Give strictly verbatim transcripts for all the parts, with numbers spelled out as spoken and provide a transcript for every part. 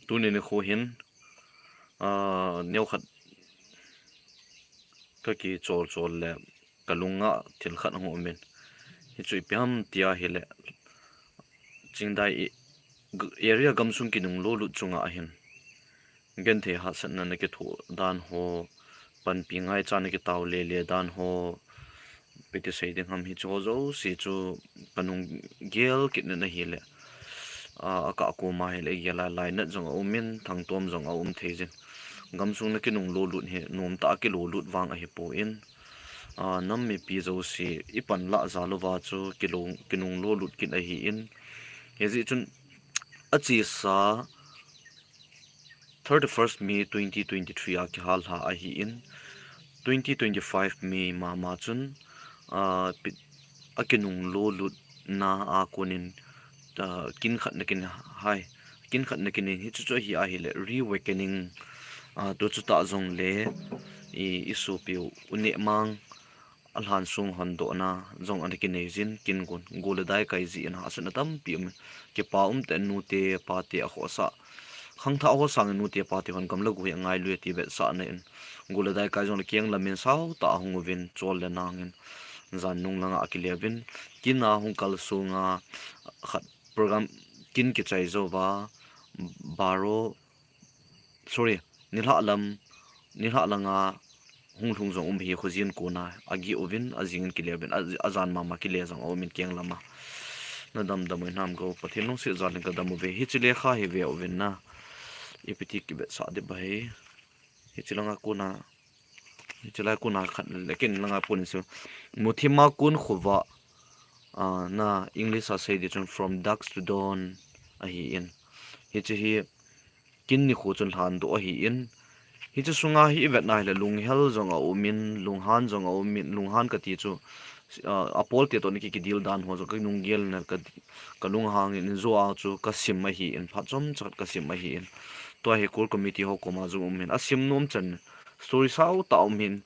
Tuni nikho hin, ah, neokhat ka kichol chol le ka lunga thil khat hung umin. Hichu ipi ham tia ahile, Chingdai i-, g-, area gamsung kinung lo lut chunga ahin, genthei hahsatna na kithoh dan ho, panpi ngaicha na kitao lele dan ho, ipi ti sei ding ham, hichu ho jouse chu ka nung gel kit na ahile, a, akah koma ahile, gel a lainat jong aumin, thangtom jong aum thei jin. Gamsung na kinung lo lut hi, nomtah a kilo lut vang ahipon, a, nam mipi jouse, i panlah jal uva chu, kilo, kinung lo lut kit ahin. Hijeh chun, achesa, thirty-first May twenty twenty-three a kihal lha ahin, twenty twenty-five May mama chun, ah, pi-, akinung lo lutna a konin, ah, kin khat na kin hai, kin khat na kin in hichu chu ahi ahile reawakening, ah, tu chu ta jongle i, i sopiu U Nehmang alhan sung hondohna jong ana kinei jin, kin gun, gul le dai kai jin hahsatna tampi um, kipa um tah in nute pate akhohsah, khangthah ho sangin nute pate hon gam le go hi angai lui ti vetsahna in, gul le dai kai jongle keng lamin sao tah a hung uvin, chol le nangin, jan nung langa akile uvin, kin a hung kal sunga khat program kin kichai jouva, baro, sorry, nilhah lam, nilhah langa hung lhung jong um hi, khojin kona ageh uvin, ajingin kile uvin, a, ajan mama kile jong aumin keng lama. Na damdam u hinam ko, Pathen lungset jal in ka dam uve, hiche lekha hi ve uvin na. Ipi ti kivetsah ding ham. Hiche langa kona, hiche lai kona khat le kin langa pon chu. Muthima kun khovah, ah, na English a sei ding chun From Dusk to Dawn ahin. Hiche hi kin nikho chun lhandoh ahin. Hiche sunga hi i vet na hile lunghel jong aumin, lunghan jong aumin, lunghan kati chu, ah, apolte toh na ki, kidil dan ho jong ka nung gel na ka, ka lunghang in, in jo a chu ka sim ahin, phat chomcha khat ka sim ahin. Tua hi core committee ho koma jong um in, asim nom chan story sao tah um in,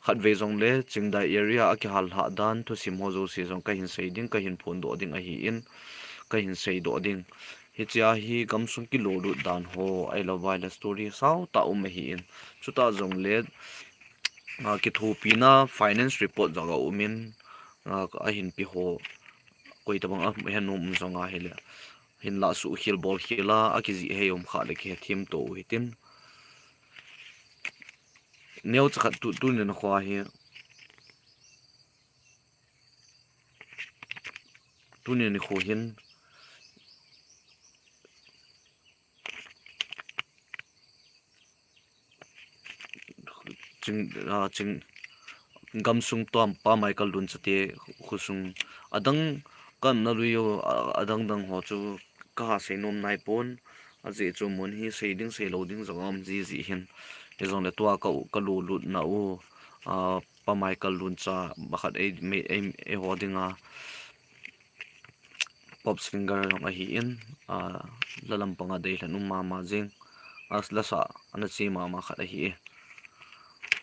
khatvei jongle Chingdai area a kihal lhah dan, thusim ho jouse jong ka hin sei ding, ka hin phondoh ding ahin, ka hin seidoh ding. Hichea hi gamsung kilo lut dan ho, ahilou vai le story sao tah um ahin. Chuta jongle, ah, kithopina finance report jong aumin, ah, ahin pe ho, koi tabang a, ahin nom um jong ahile, hinlah suhkhel bolkhel a, akijih hei um kha le kihethem to u hitin. Neocha khat tu, tuni nikho hi, tuni nikho hin, Ching, ah, Ching, gamsung tom Pa Michael Luncha te khosung, adang kana lui u, a, adang dang ho chu kaha sei nom nai pon, ajeh chu mun hi sei ding sei lou ding jong aum jiji hin. Hijongle tua ka u, kalo lutna u, ah, Pa Michael Luncha, pakhat ei, me, ei, eiho dinga pop singer jong ahin, ah, la lampanga deilhen um mama jing, ah, lasa ana che mama khat ahi.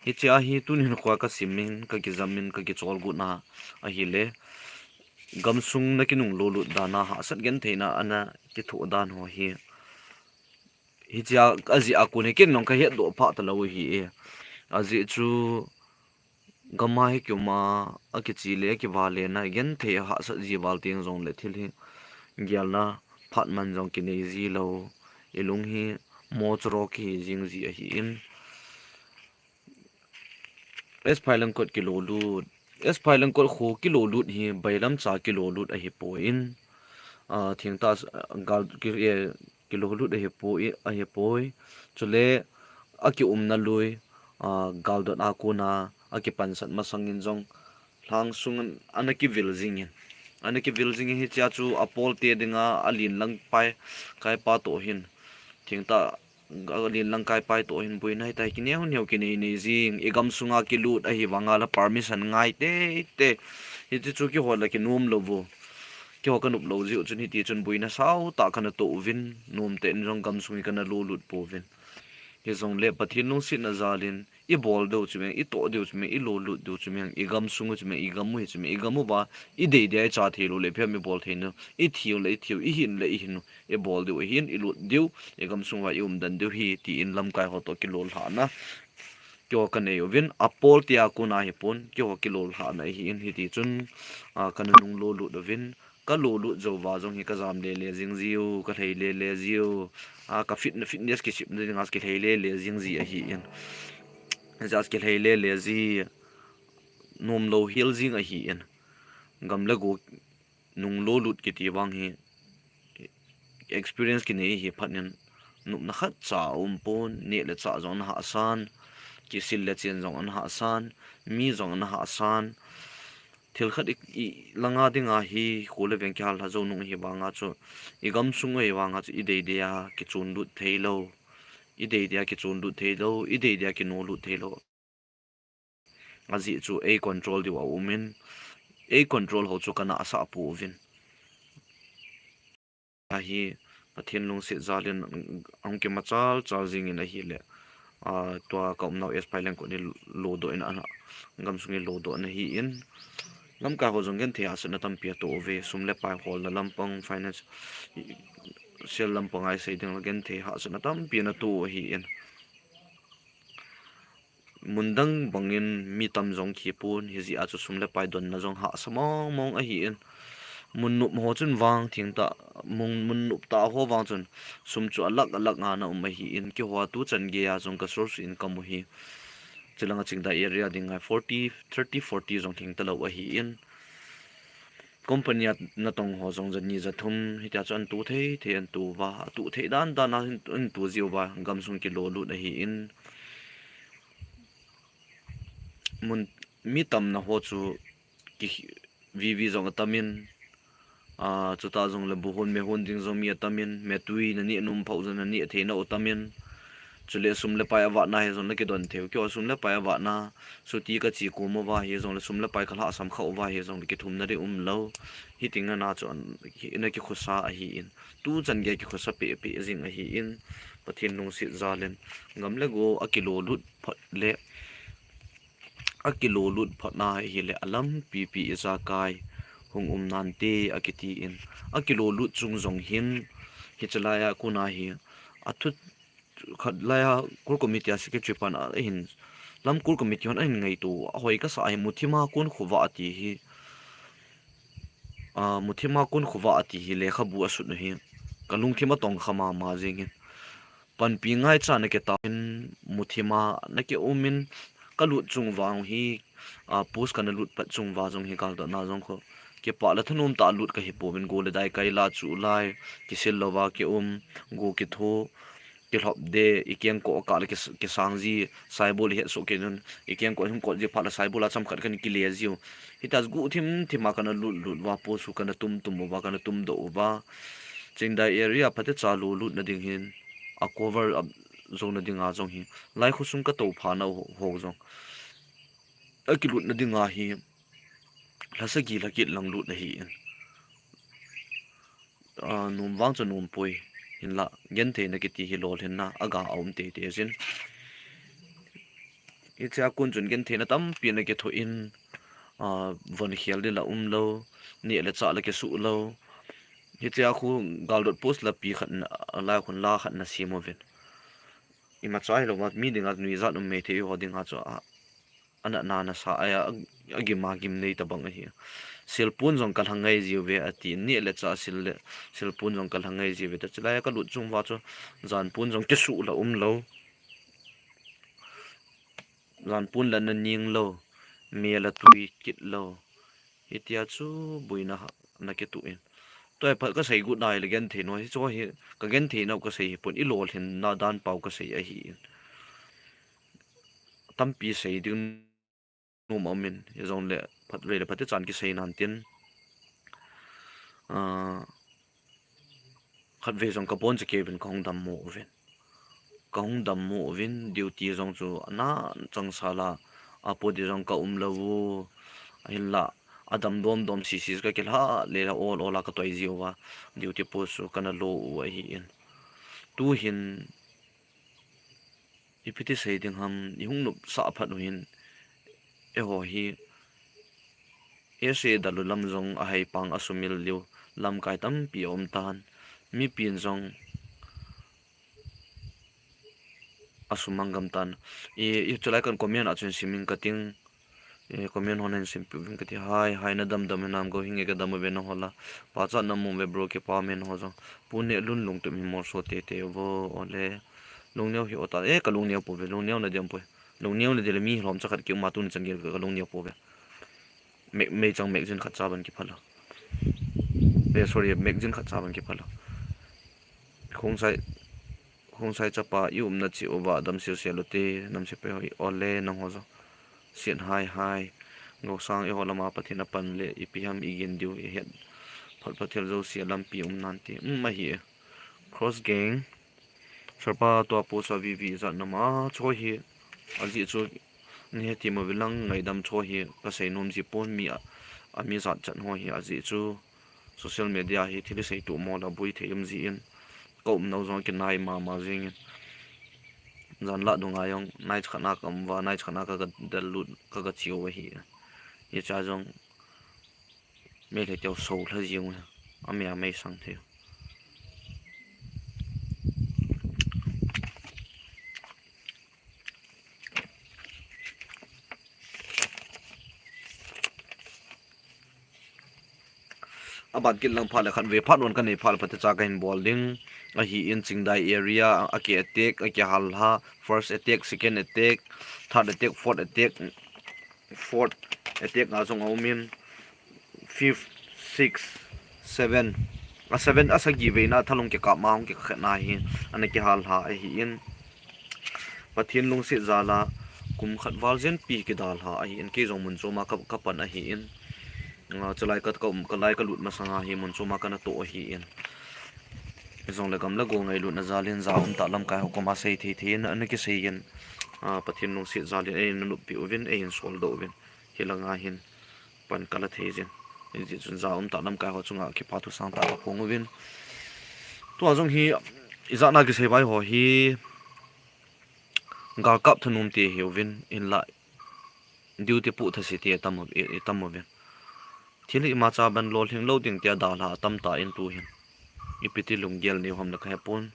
Hichea hi tuni nikho a ka sim in, ka kijam in, ka kichol got na ahile, gamsung na kinung lo lut dan a hahsat genthei na ana kithoh dan ho hi. Hichea, ajeh a kon hi ken jong ka hetdoh pha talou ahi e. Ajeh chu gam a hi kium a, akiche le, akivale na, genthei a hahsat ji val teng jongle thil hi gelna phat man jong kinei ji lou, i lung hi mo choro kihi jing ji ahin. S. Phailengkot kilo lut. S. Phailengkot kho kilo lut hi bailam cha kilo lut ahipoi. Ah, thengtah, ah, gal ki, eh, kilo lut ahipoi, ahipoi. Chule akiumna lui, ah, galdot a kona akipansat masang in jong lhang sung ana kivil jing in. Ana kivil jing in hichea chu apolte dinga alen lang pai, kaipa toh hin. Thengtah alen lang kaipa toh hin boina hitia hi kineo neo kinei nei jing, i gamsunga kilut ahi vanga la permission ngai teitei. Hiti chu keiho la kinom lou u. Keiho kanop lou jeh u chun hiti chun boina sao tah kana toh uvin, nomtah in jong gamsung hi kana lo lut pouvin. Hijongle Pathen lungsetna jalin, i bol diu chu meng, i toh diu chu meng, i lo lut diu chu meng, i gamsung u chu meng, i gam u hi chu meng, i gam uva, i dei dia i cha thei lou le, phiam i bol thei nau, i thi u le, i thi u, i hin le, i hin u, i bol diu, i hin, i lut diu, i gamsung uva, i umden diu hi, tin lamkai ho toh kilolhahna. Keiho ka nei uvin, a pol tia kona hi pon, keiho kilolhahna hi in, hiti chun, a, ka nung lo lut uvin, ka lo lut jou uva jong hi ka jam lele jing jiu, ka lhei lele jiu, a, ka fitna, fitness kisepna dinga kilhei lele jing ji ahi in. Just kilhei lele ji, nom lou hel jing ahi in. Gam le go nung lo lut kiti vang hi experience kinei hi phat in nopna khatcha um pon, neh le chah jong ana hahsan, kisil le chen jong ana hahsan, mi jong ana hahsan. Thil khat i, i langa dinga hi kho le veng kihal lha jou nung hi vanga chu, i gamsung u hi vanga chu i dei dia kichon lut thei lou, i dei dia kichon lut thei lou, i dei dia kino lut thei lou. Ajeh chu ei control diu a um in, ei control ho chu ka nahsah pouvin. Ahi, Pathen lungset jalin ahung kimachal chal jingin ahile, a, tua ka umnau Espailen koni lodoh in ana, gamsung in lodoh ana hi in. Lamkai ho jong genthei hahsatna tampi ato uve, sum le pai holna lampang, finance, sel lampang a isei ding le genthei hahsatna tampi ana to ahi in. Mun dang bangin mi tam jong khepon, hijeh a chu sum le pai donna jong hahsa mong mong ahi in. Mun nop ho chun vang theng tah, mun, mun nop tah ho vang chun sum chu alakh alakh a ana um ahi in. Keiho a tuchan geiya jong ka source income u hi, chulanga Chingdai area dinga forty, thirty, forty jong theng talou ahi in. Company a natong ho jong jani jathum hitia chu ana to thei thei ana to uva, ato thei dan dan a ana to jiu va, gamsung kilo lut ahi in. Mun, mi tamna ho chu ki, V V jong atam in, a, chuta jongle bu hon me hon ding jong mi atam in, metui naneh nom phau jong naneh thei nau atam in, chule sum le pai avatna hi jong nakidon thei u. Keiho sum le pai avatna, chuti kache kom uva hi jongle sum le pai kalhahsam khah uva hi jongle kithumna ding umlou. Hitia chu ana kikhosa ahi in. Tuchan geiya kikhosa peh peh jing ahi in. Pathen lungset jalin, gam le go akilo lut phot le, akilo lut phot na ahile alampi pi ijakai hung um nante akiti in. Akilo lut chung jong hin, hiche laiya kona hi, athu khat laiya core committee a secretary pan ahin, lam core committee hon ahin ngaito, ahoi kasa ahi, muthima kon khovah ati hi, a, muthima kon khovah ati hi lekhabu asut u hi, kalungthim atongkha mama jing in. Panpi ngaicha nakitah in, muthima naki um in, kalut chung uva hi, a, post kana lut pat chung uva jong hi galdotna jong kho, kipah le thanom tah lut kahi pouvin, go le dai kaila chu lai, kisil louva kium, go kitho, kilhop de, ikengkoh kah le kis-, kisang ji, saibol ihet soh kit un, ikengkoh hung kot ji phat le saibol a chomkhat kana kile jiu. Hitia chu guhthim thim a kana lut lut uva, post u kana tum tum uva, kana tumdoh uva. Chingdai area phatecha lo lutna ding hin, a cover up jouna dinga jong hi, lai khosung katou pha nau ho, ho jong, akilutna dinga hi, lhasagi lhakit lang lut ahi in. A, nom vang chu nom poi, hinla gentheina kiti hi lolhinna aga aum teitei jin. Hichea kon chun gentheina tampi ana kithoh in, a, von khel ding la umlou, neh le chah la kisuh lou. Hichea khu galdot post lapi khat na, lai khun la khat nasem uvin. Imacha hilouva, mi dinga nuijat um mei thei ho dinga chu a, anatna nasa a, a, agim a gim nei tabang ahi. Silpon jong kalha ngai jiuve ati, neh le chah sil le, silpon jong kalha ngai jiuve, ta chulai a kalut chung uva chu, janpon jong kisuh la umlou. Janpon la ana ning lou, me la tui kit lou. Hitia chu boina ha, ana kituh in. Tua hi phat kasei got nai le genthei nau, hichu hi kagenthei nau kasei hipon, ilolhinna dan pau kasei ahi in. Tampi sei ding nom aumin, hijongle phatvei le phatechan kisei nan tin. A, khatvei jong kabonchauvin kahung dammo uvin. Kahung dammo uvin, duty jong chu ana changsal a, apo di jong kaum lou u. Ahinla, adam dom dom sisi kakilhah le la ol ol a katoi jiuva, duty post chu kana lo u ahi in. Tuhin, Ipi ti sei ding ham, i hung nopsah phat u hin, eiho hi, S A W lam jong ahei pang a sumil liu, lamkai tampi a um tan, mipin jong a sumang gam tan. I, i chulai kan comment a chun simin ka ting, E, comment hon hin simpi uvin kati, hai, hai, na damdam hinam, go hinge ka dam uve nangho la. Pachatna um uve bro, kipah ume nangho jong. Pu Nehlun lungtup hi molso teitei uvo, ole. Lungneo hih o ta, e, ka lungneo pouve, lungneo na diam poi. Lungneo na dile mi lhomcha khat ki um a tuni chan gei ka lungneo pouve. Mei, meichang magazine khat cha ban kiphal a. E, sorry, magazine khat cha ban kiphal a. Khongsai, Khongsai chapa i umna cheh uva dam sel sel ute, nam sepai ho, ole nangho jong. Sian hai hai. Gosang eiho lama Pathen apan le ipi ham i gin diu i het. Phat phat thil jouse lampi um nante. Um ahi e. Cross gang. Sarpa tua post a V V jat nama cho hi. Ajeh chu ni he ti mo vilang ngaidam cho hi ka sei nom ji pon mi a, a mi jat chan ho hi ajeh chu. Social media hi thil i sei tuh mo la bui thei um ji in. Ka umnau jong kinai mama jing in. Jan la dunga jong, nai chakhat na ka um uva, nai chakhat na ka, ka del lut, ka, ka chiu ahi. Hicha jong, mei le teu so lha jing u, a mei a mei sang thei. A ban kit lang phat le khat ve phat non ka nei phat le phat cha ka hin bol ding. Ahi in Chingdai area, a ki attack, a ki hal ha, first attack, second attack, third attack, fourth attack, fourth attack a jong a um in, fifth, sixth, seven, a seven, a sagi veina thalung kikap ma hung kikhetna hi, ana kihal ha ahi in. Pathen lungset jal a, kum khat val jen pi kidal ha ahi in, kei jong mun chom a ka, ka pan ahi in. Ah, chulai ka, ka um, ka lai ka lut masang a hi mun chom a ka na toh ahi in. Jong le gam le go ngailutna jal in ja um tah lamkai ho koma sei thei thei in, ana kisei in. Ah, Pathen lungset jal in, ei na noppi uvin, ei hin sol doh uvin. Hi langa hin pan ka la thei jin. Hijeh chun ja um tah lamkai ho chunga kipa thu sang tah ka phong uvin. Tua jong hi, ijat na kisei vai ho hi, galkap thanom te hiuvin, hinlah duty pu thase te tam u, i, i tam uvin. Thil imacha ban lolhing lou ding tia dalha atam tan tu hin. Ipi ti lunggel nei u ham le ka hepon.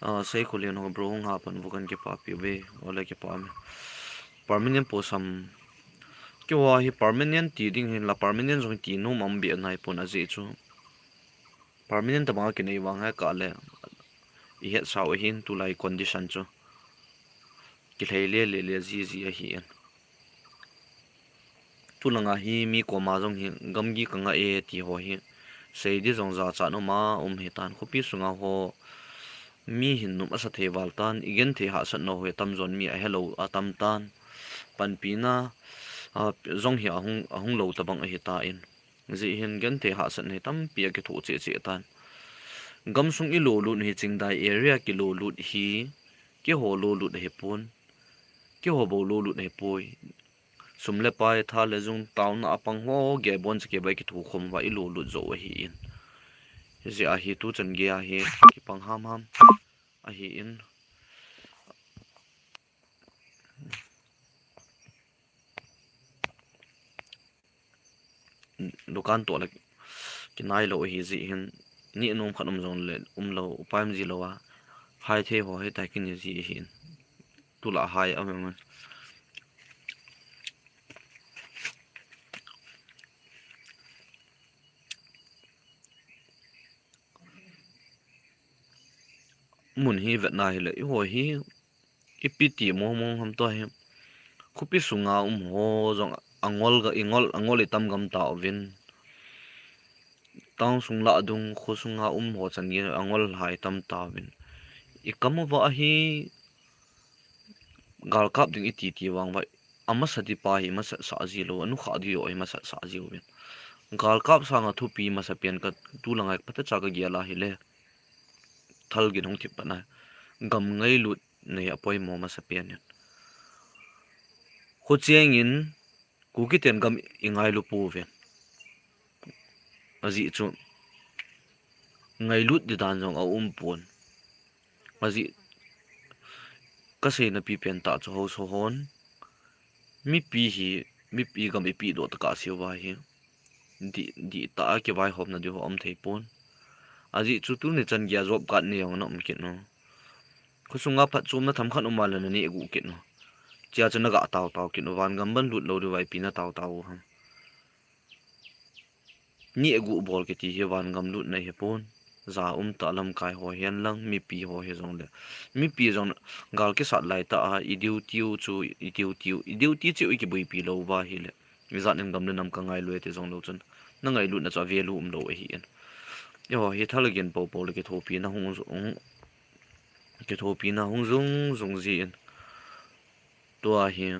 Ah, Seikholen ho bro hung ha pan vu kan kipapi uve, ole kipa ume. Permanent post ham. Keiho hi permanent ti ding hinlah permanent jong ti nom am be nai pon ajeh chu. Permanent tabang a kinei vang hi kah le i hetsah u hin tulai condition chu. Kilhei le le le ji ji ahi in. Tulanga hi mi koma jong hi gamgi ka ngah e ti ho hi. Sei di jong jachat um a um hitan khopi sunga ho. Mi hin nom asa thei val tan, i genthei hahsatna ho hi tamjon mi ahelou atam tan. Panpina, ah, jong hi ahung, ahung lou tabang ahitan. Jeh hin genthei hahsatna hi tampi akithoh cheh cheh tan. Gamsung i lo lut hi Chingdai area kilo lut hi, keiho lo lut ahipon. Keiho bou lo lut ahipoi. Sum le pai, tha le jung, taona a pang ho, gei bon chakei bai kithokhom uva i lo lut jou ahi in. Hijeh a hi tuchan gei a hi kipang ham ham ahi in. Dukan toh le kinai lou ahi jeh hin, ni nom khat um jong le um lou, upai um ji lou a, hai thei ho hitia kini ji ahi in. Tulai hai a um. Mun hi vetna hile, eiho hi, ipi ti mong mong ham tua hi. Khopi sunga um ho jong angol ga, ingol, angol itam gam tauvin. Town sung lah dung, kho sunga um ho chan gei angol hai tam tauvin. I kam uva hi, galkap ding iti ti vang uva, amasa di pa hi masat sah ji lou, anukha di ho hi masat sah ji uvin. Galkap sanga thupi masapen ka tulanga phatecha ka gel a hile. Thal gin hung thip pat na. Gam ngailut na hi apoimo masapen in. Kho cheng in, Kuki ten gam i ngailu pouve. Ajeh chu ngailut di dan jong a um pon. Ajeh Kasei napi pen tah chu ho so hon. Mipi hi, mipi gam ipi doh tah kasei uva hi. Di, di tah a kivaihomna diu ho um thei pon. Ajeh chu tuni chan geiya job card nei jong na um kit u. Khosunga phatchomna themkhat um a le naneh gu kit u. Chea chu naga tao tao kit u, van gam ban lut lou diu va ipi na tao tao u ham. Neh gu bol kiti hi van gam lutna hi pon. Ja um tah lamkai ho hihen lang, mipi ho hi jong le. Mipi jong gal kisat lai tah a, i duty u chu, i duty u, i duty chu i kibuipi lou uva ahile. Ijat in gam le nam ka ngailu e ti jong lou chun. Na ngailutna chu a value um lou ahi in. Eiho hi thal gin popo le kithopina hung, hung, kithopina hung jung jung ji in. Tua hi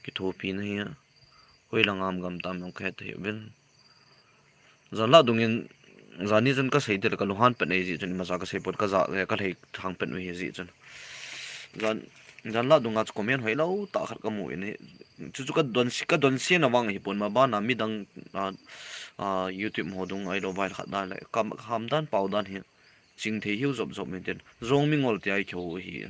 kithopina hi hoilang a um gam tam jong kahe ta hih uvin. Jan lah dungin, jani chun kasei tile kalunghan pet ahi jeh chun, imacha kasei pon, kaja, eh, kalhai thang pet u ahi jeh chun. Jan, jan lah dunga chu comment hoilou tah khat kamu in, chuchu kadon, kadonse na vang ahi pon, ma bana midang, ah, ah, YouTube ho dung ahilou vai khat dan le, kam, ham dan, pau dan hi ching thei hiu jop jop min tin. Jong mingol tia i kihou ahi.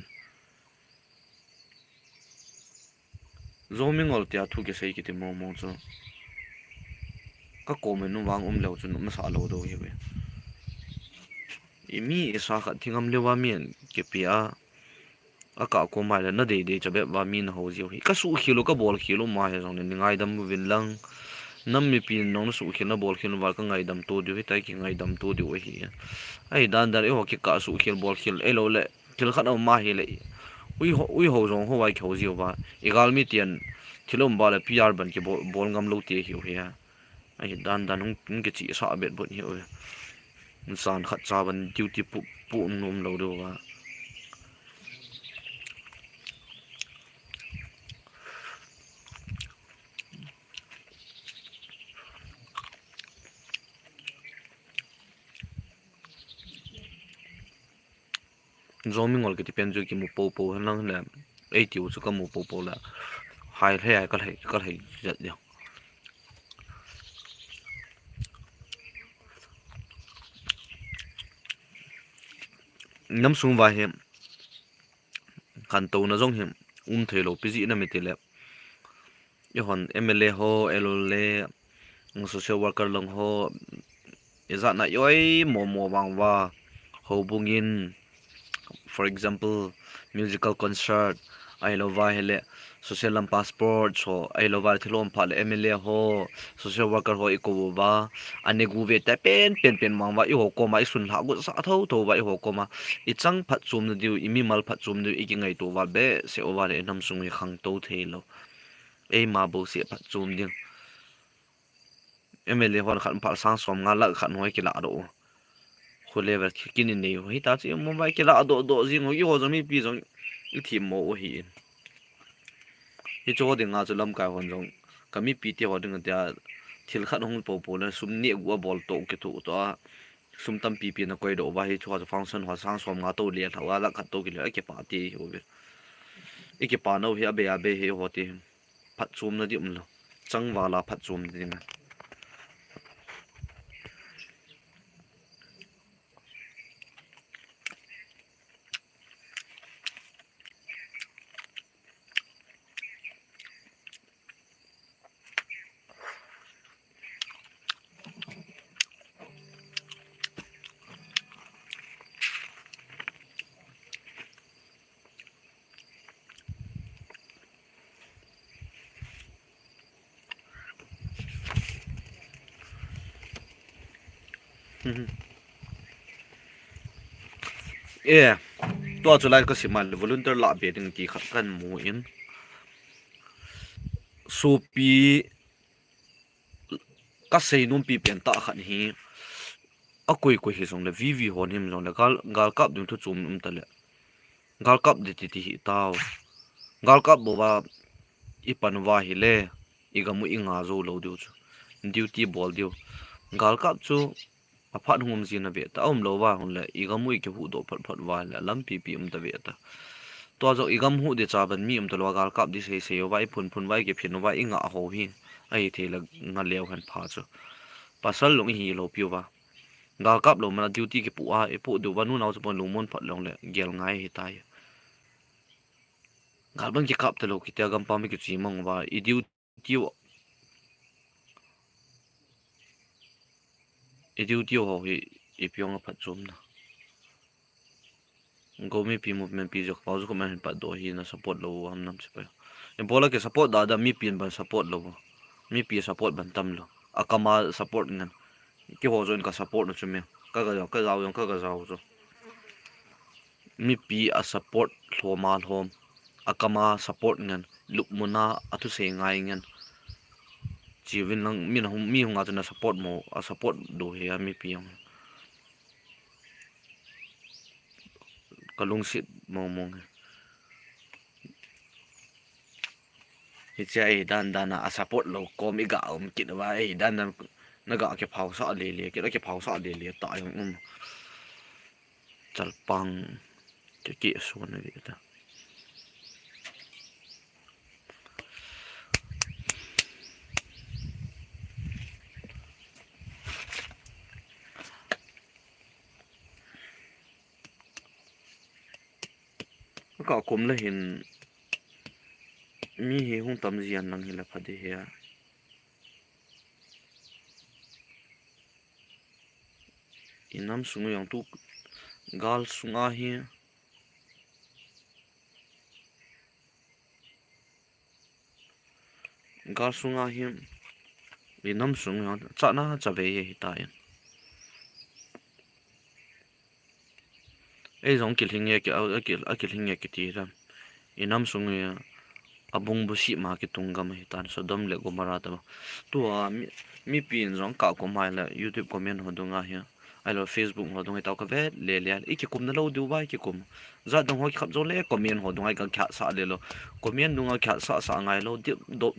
Jong mingol tia thu kisei kiti mong mong chu. Ka comment u vang um leu chun um sa lou dou hi ve. I mi i sa khat thingam leu a mi an kipe a. A ka ko mai le na dei dei cha bep va mi na ho jiu hi. Ka suhkhel u, ka bolkhel u ma he jong le ni ngaidam uvin lang. Nam mipi nong na suhkhel na bolkhel u va ka ngaidam to diu hi tai, kingaidam to diu ahi. Ahi dan dan eiho kikah suhkhel bolkhel ahilou le. Thil khat a um ahile, ui ho, ui ho jong ho vai kihou jiu va. I galmi tian thil um va le P R ban kibol, bol ngam lou ti ahiu hi a. Ahi dan dan hung, hung kichihsah bet bot hiu ve. Jan khat cha ban duty pu, pu um nom lou diu va. Jong mingol kiti pen chu kimu popo hen lang le, eitiu chu kamu popo le, hai lhei hai ka lhei, ka lhei jat diu. Nam sung va hi, khantouna jong hi um thei lou pi jeh ina mi ti le. Eihon M L A ho, L O le, social worker lang ho, ijat na i oi mo mo vang va, houbung in, for example, musical concert, ahilou va hile, social lam passport, so, ahilou va thil um phat le M L A ho, social worker ho i kou va, ane gu ve te pen, pen, pen vang va, eiho koma, i sun lha gu sa tho, tho va, eiho koma, i chang phatchomna diu, i mimal phatchom diu, i kingaito va, behseh uva le, i nam sung hi khangtou thei lou. Eima bou seh phatchom ding. M L A hon khat phat sang som nga lakh khat hoi kila doh u. Khu level khi kini nei u. Hita chu mobile kila doh doh jing u. Eiho jong mipi jong i thim mo u hi in. Hichu ho dinga chu lamkai hon jong. Ka mipi te ho dinga tia thil khat hung popo le sum neh gu a bol to kitoh to a. Sum tampi pi na koi doh uva hichu ho chu function ho sang som nga to le lha uva lakh khat to kile a kipa ti hi u ve. I kipa nau hi a be a be hi ho ti. Phatchomna di um lou. Changval a phatchomna ding a. Eh, tua chu lai ka sim a le volunteer lah be ding ti khat kan mu in. Sopi ka seinom pi pen tah khat hi a koi koi hi jong le V V hon him jong le gal, gal kap ding thu chom um ta le. Gal kap di ti ti hi tao. Gal kap bou va i pan uva hile, i gam u i nga jou lou diu chu. Duty bol diu. Gal kap chu aphat hung um jin a ve ta. A um lou va hung le, i gam u i kihuhdoh phot phot uva le, lampi pi um ta ve ta. Tua jong i gam huh di cha ban mi um ta lou a gal kap di sei sei uva, i phun phun uva, i kiphin uva, i nga ho hi. Ahi thei le nga leu hen pha chu. Pasal lung i hi lou pi uva. Gal kap lou man a duty kipoh a, i poh diu va nu nao chu pon lungmon phat long le, gel ngai hi tai. Kalban kikap talou kitia gampam mi kichi mang uva. I duty u. I duty u ho hi ipi ong a phatchomna. Go mipi movement pi jok pau jok man hin patdoh hi na support lou ham nam sipai. Ibola kisupport da da mipi ban support lou. Mipi support ban tam lou. Akam a support ngan. Keiho jong ka support na chu mi. Ka ga jao, ka jao jong ka ga jao chu. Mipi a support lhom a lhom. Akam a support ngan. Lupmun a athusei ngai ngan. Chiuvin lang mi na hung, mi hung a chu na support mo, a support doh hi a mipi jong. Ka lungset mong mong e. Hichea ei dan dan a support lou kom i ga um kit uva, ei dan dan na ga kiphau sah le le, kei la kiphau sah le le ta jong um. Chalpang ke ke so na ve ta. Ka kum le hin mi hi hung tam jian lang hi la pha di hi a. I nam sung jong tu gal sunga hi. Gal sunga hi i nam sung jong chana chavei hi ta in. Ei jong kilhing e ki, a, a, ki, a kilhing e kiti ram. I nam sung hi a bung bu si ma kitung gam hi tan Sodom le Gomorrah ta. Tua mi, mipi in jong ka kum mai la YouTube comment ho dunga hi. Ahilou Facebook ho dunga tao ka vet le le. I kikum na lou diu vai kikum. Jat dang ho kikhap jo le comment ho dunga i ka kha sa le lou. Comment dunga kha sa sa ngai lou. Di, do,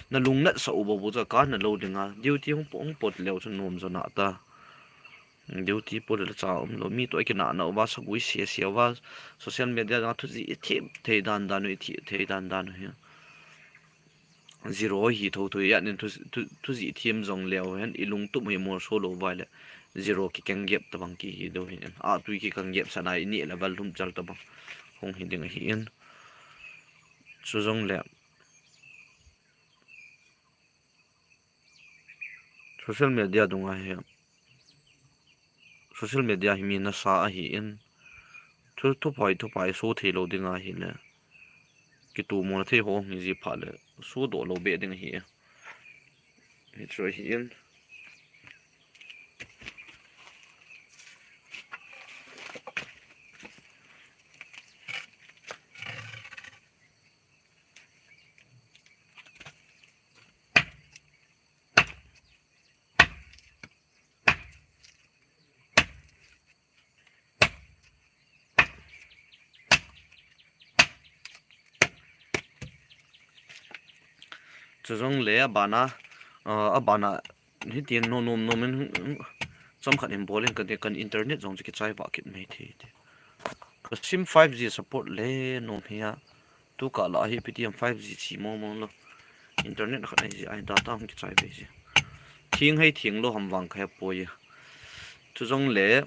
na lungnat sa u bo bu ja ka na lou dinga. Duty hung po, hung pot leu chu nom jo na ta. Duty po le cha um lou. Mi to i kina na uva sagui sia sia uva. Social media dang thu ji i thim thei dan dan u i thi thei dan dan u hi. Zero hi tho tho ya nin thu, thu, thu ji thim jong leu hen i lungtup hi mol so lou vai le. Zero ki keng gep ta bang ki hi do hi. A tui ki keng gep sa na i ni level lum chal ta bang. Hung hi ding hi in. Chu jong le. Social media dunga hi, social media hi mi nasa ahi in, thu, thuphai, thuphai so thei lou ding ahi le, kitu mo na thei ho hi ji pha le, so doh lou be ding ahi. Hi chu ahi in. Chu jong le abana, ah, abana hitin nom nom nom in, chomkhat in bol in ka ti kan internet jong chu kichai vah kit mai thei ti. Ka sim five G support le nom hi a. Tu ka la hi Paytm five G chi mong mong lou. Internet khat nei ji ai data hung kichai ve ji. Thing hei thing lou ham vang ka he poi. Chu jong le,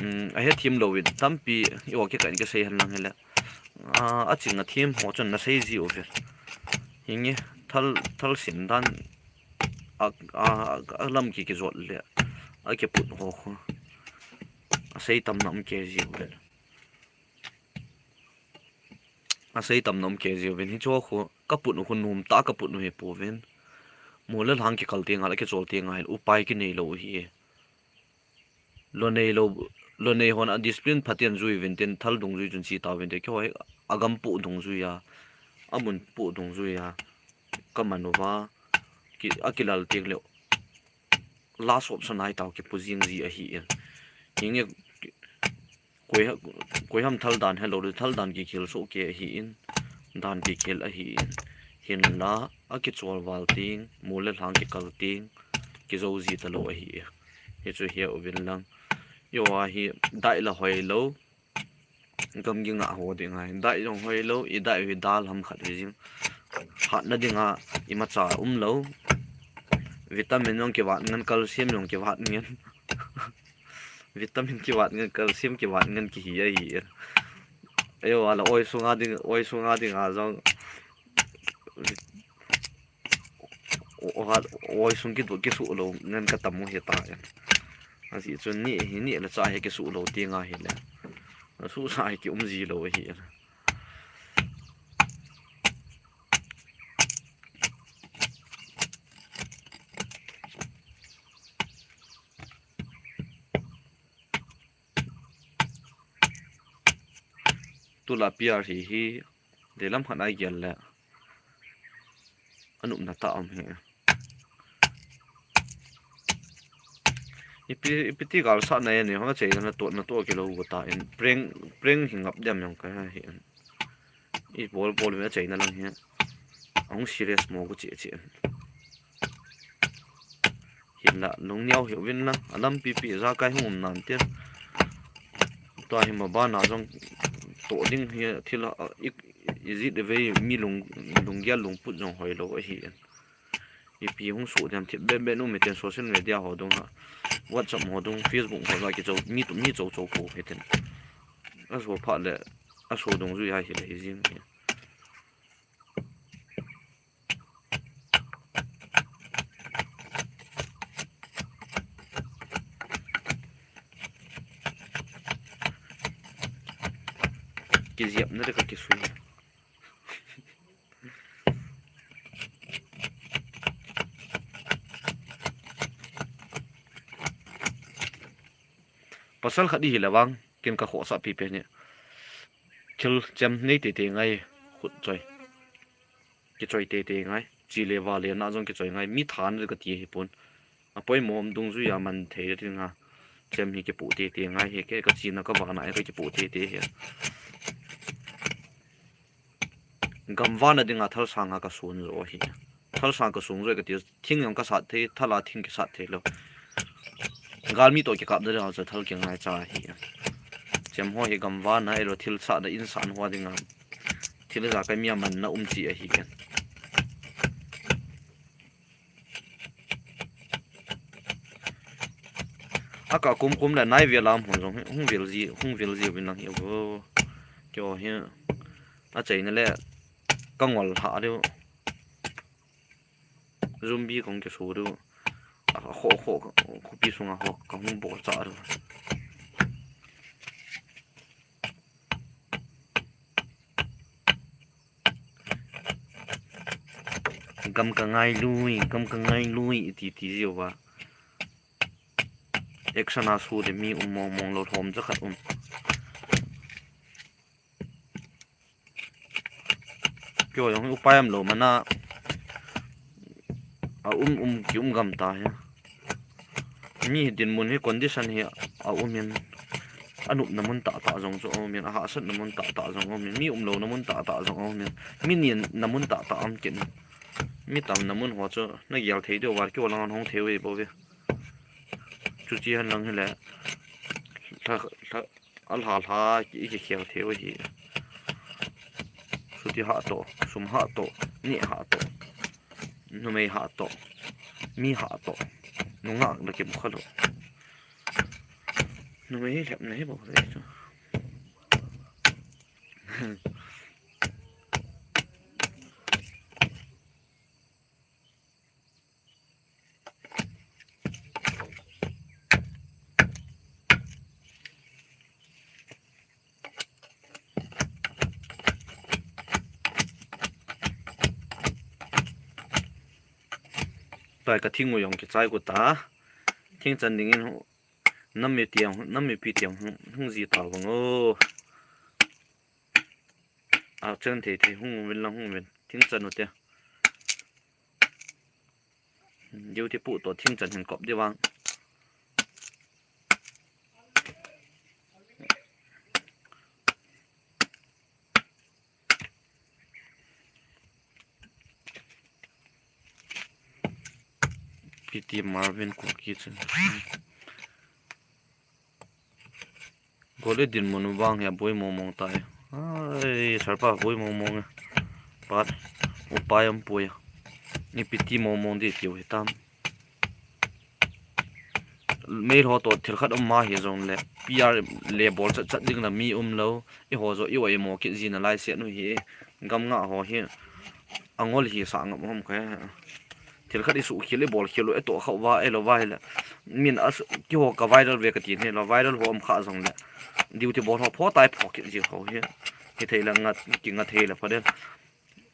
um, a he thim lou in tampi i wa ke kan ke sei han lang he le. A, a ching a thim ho chun na sei ji u ve. Hinge thal, thal sin dan a, a, a lam ki ki jot le. A ke put ho ho. A sei tam na um ke ji u ve. A sei tam na um ke ji u vin hi chu khu ka put u khu nom ta ka put u hi pu vin. Mol le lhang kikal ti ngal a kichol ti ngal upai kinei lou hi. Lo nei lou, lo nei hon a discipline phaten jui vin tin thal dungjui chun chi ta vin te kihoi a gam pu dungjui a. A mun pu dungjui a. Ka man uva. Ki, a kilal ti le. La sop sa nai tau kipu jing ji ahi in. Hinge Koi ha-, koi ham thal dan helou le, thal dan kikhel soh ke ahi in, dan kikhel ahi in. Hinla, a kichol val ting, mol le lhang kikal ting, kijo ji talou ahi e. Hi chu hi a uvin lang. Yo a hi, dai la hoi lou, gam gi nga ho ding ai. Dai jong hoi lou, i dai hi dal ham khat hi jing. Hatna dinga, imacha um lou. Vitamin jong kivat ngan, calcium jong kivat ngan. Vitamin kivat ngan, calcium kivat ngan kihi ahi. Ayo, ala oi sunga ding, oi sunga ding a jong. O, o, ha, oi sung kitu, kisu lo, ngan ka tamu he ta. Asi chun ni, hi ni la cha he kisu lo ti nga hi le. Su sa he ki um ji lo hi. Tula P R hi hi, de lam khat a gel le. Anupna ta um he. Ipi, ipi ti gal sa na ni, hong a chei na to, na to ke lo ta in. Prank, prank hi ngap dem yong ka hi. I bol bol me chei na lang hi. Ahung serious mo ko che che. Hinla, lungneo hiuvin la, alampi pi ja kai hung um nan tia. Tua hi ma bana jong to ding hi thil a, i, i jit ve mi lung, lunggel lungput jong hoi lo ahi. Ipi hung su diam thil ben ben um ten social media ho dung ha. WhatsApp ho dung, Facebook ho la ki chou, mi tu, mi chou chou ko hi ten. A so pha le, a so dungjui ha hi le hi jing hi. Kijiapna le ka kisui. Pasal khat i hi le vang, kin ka khohsah pipi ni. Thil chem nei tete ngai, khut choi. Kichoi tete ngai. Chi le va le na jong kichoi ngai. Mi than le ka ti hi pon. A poimo um dungjui a man thei le tin nga. Chem hi kipu tete ngai hi ke ka chi na ka va na ka kipu tete hi. Gam va na ding a thal sang a ka sun jo hi. Thal sang ka sun jo ka ti thing jong ka sat thei, thal a thing ki sat thei lo. Gal mi to ki kap da ha cha thal ki ngai cha hi. Chem ho hi gam va na elo thil sa da in san ho ding a. Thil ja kai mi a man na um chi ahi ken. A ka kum kum le nai vel lam hon jong hung vel ji, hung vel ji vin lang hi vo. Kyo hi. A chei na le ka ngol ha deu. Zumbi kong ke su deu. A kho kho, khopi sunga ho ka hung bol cha deu. Gam ka ngai lui, gam ka ngai lui, iti ti jiu va. Action a su de mi um mong mong lo lhom cha khat um. Kyo jong upai am lo mana. A um um ki um gam ta hi. Mi hi dinmun hi condition hi a um in. A nupna mun tah tah jong chu a um in, a hahsatna mun tah tah jong a um in, mi um lona mun tah tah jong a um in, mi nina mun tah tah a um kit in. Mi tamna mun ho chu na gel thei deu va, kyo lang an hong thei ve bo ve. Chu chi han lang hi le. Lha, lha, a lha lha ki, ki khel thei ve hi. Suti ha to, sum ha to, ni ha to. Numei ha to, mi ha to. Nungak la kim kha lo. Numei hi lhep na hi bo ve chu. Tua ka thing u jong kichai ku ta. Thing chan ding in nam mi tiang, nam mi pi tiang hung, hung ji ta vang o. A chan thei thei hung vin lang hung vin. Thing chan u te. Diu ti pu to thing chan hin kop di vang. P T Marvin Kuki chun. Gol e dinmun u vang hi a boi mong mong tai. Ai, sarpa boi mong mong e. Pat, upai um poi. Ipi ti mong mong di tiu hitam. Meilhou toh thil khat um ma hi jongle, P R le bol chat chat ding la mi um lou. Eiho jo i oi mo kit ji nalai se nu hi. Gam nga ho hi angol hi sa ngam hom kha. Thil khat i suhkhel, i bolkhel u, i toh khah uva, i lo uva hile. Min a su-, keiho ka viral ve ka ti hi lo, viral ho um kha jongle. Duty bol ho pho tai pho kit ji ho hi. Hi thei la ngat, ki ngat thei la pha den.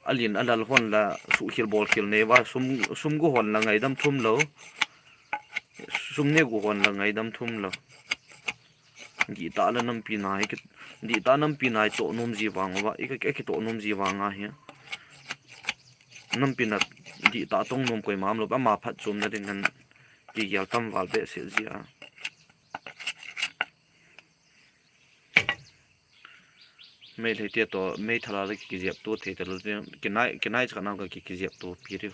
A lin a lal hon la suhkhel bolkhel nei uva, sum, sum gu hon la ngaidam thum lou. Sum ne gu hon la ngaidam thum lou. Dihtah la nampi na hi ki, dihtah nampi na hi toh nom ji vang uva, i ka, i ki toh nom ji vang a hi. Nampi na dihtah tong nom koima um lou, ama phatchomna ding hen kigel tam val behseh ji a. Meitei te toh, meithal a la ki, kijep to thei talou, kinai, kinai cha ka nau ka ki, kijep to pi ri.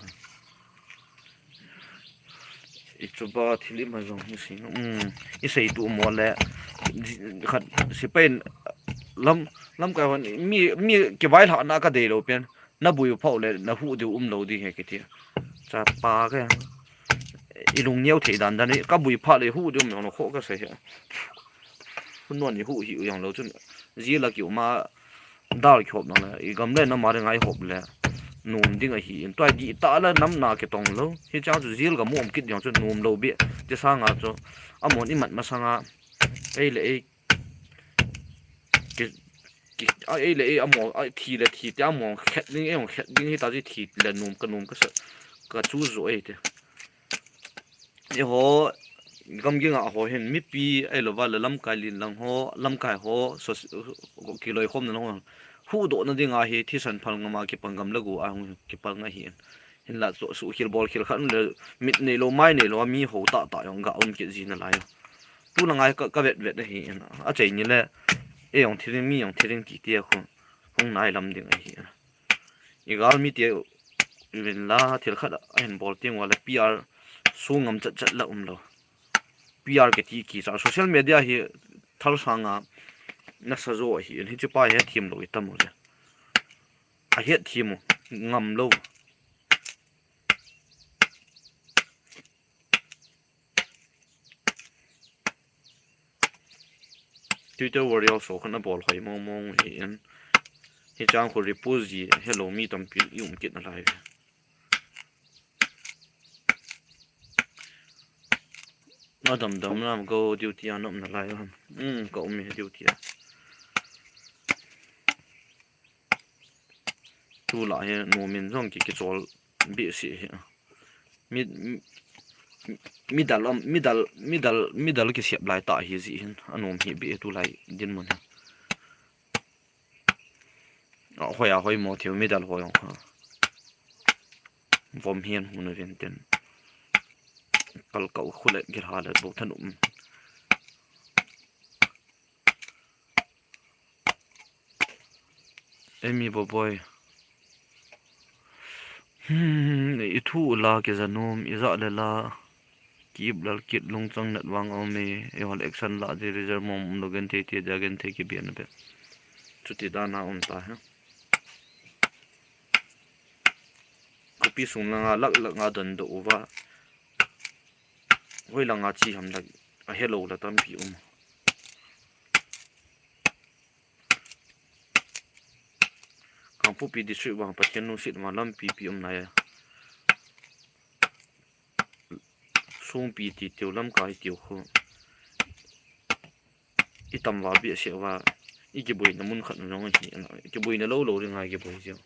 I chuba thil ima jong hi si, um, i sei tu mo le, khat sipai lam, lamkai hon, mi, mi kivailhah na ka dei lou pen, na bui phau le, na huh diu um lou ding he kiti. Chapa ka, i lung neo thei dan dan, ka bui pha le, huh diu um jong lou kho ka sei he. Hun non i huh hi u jong lou chun, ji la ki um a, Dal kihop nang le, i gam le nam a ri ngai hop le, nom ding ahi in. Tua dihtah la nam na kitong lou. Hichang chu jail gam um kit ding chu nom lou beh. Ti sanga chu, amon i mat masanga, ei le ei, ki, ki, a, ei le ei, amo, a, thi le thi, ti amo, khet ding, ei ong khet ding, hita chu thi le nom ka nom ka sa, ka chu jo ei te. Eiho, gam ging a ho hin, mipi, ahilou va le lamkai lin lang ho, lamkai ho, so, kiloi khom na lang ho. Huhdoh na ding a hi, thisan phal ngam a kipang gam le go a hung kipang ahi. Hinla, so, suhkhel bolkhel khat le, mit neilou, mai neilou, mi ho tah tah jong ga um kit ji nalai. Tu lang a ka, ka vet vet ahi, a chei ni le, ei jong thi ding, mi jong thi ding ti ti a khu, hung nai lam ding ahi. I gal mi te uvin la, thil khat a hin bol teng uva le P R sung ngam chat chat la um lou. P R kiti kicha social media hi thal sanga nasa jo ahi in, hiche pa hi hethem lou i tam u le. A hethem u ngam lou. Twitter warrior so khat na bol hoi mong mong hi in. Hichang khu repost ji helou mi tampi i um kit nalai ve. Na dam dam lam ko duty a na um nalai ham. Um, ka um e duty a. Tu la hi nom in jong ki, kichol behseh hi. Mi, mi, midal, midal, midal, midal kisep lai tah hi ji hin. Anom hi beh tu lai dinmun hi. A hoi a hoi mo thei u midal hoi ong kha. Vom hian hun ven ten. Kal kau khu le gil ha le bo than um. Emi Boboi. Hmm, i thu u la kija nom, i ja le la. Ki ip lal kit lungchang nat vang a um e, i hol action la ji result mong um lou genthei te ja genthei kibian be. Chuti dan a um ta he. Khopi sung langa lak lak nga don doh uva. Hoi langa chi ham la, a helou la tampi um. Kangpokpi district vang Pathen lungset vang lampi pi um nai a. Sungpi ti tiu lamkai tiu khu. I tam val behseh uva. I kiboina mun khat jong hi. Kiboina lou lou ring a kiboi jiu.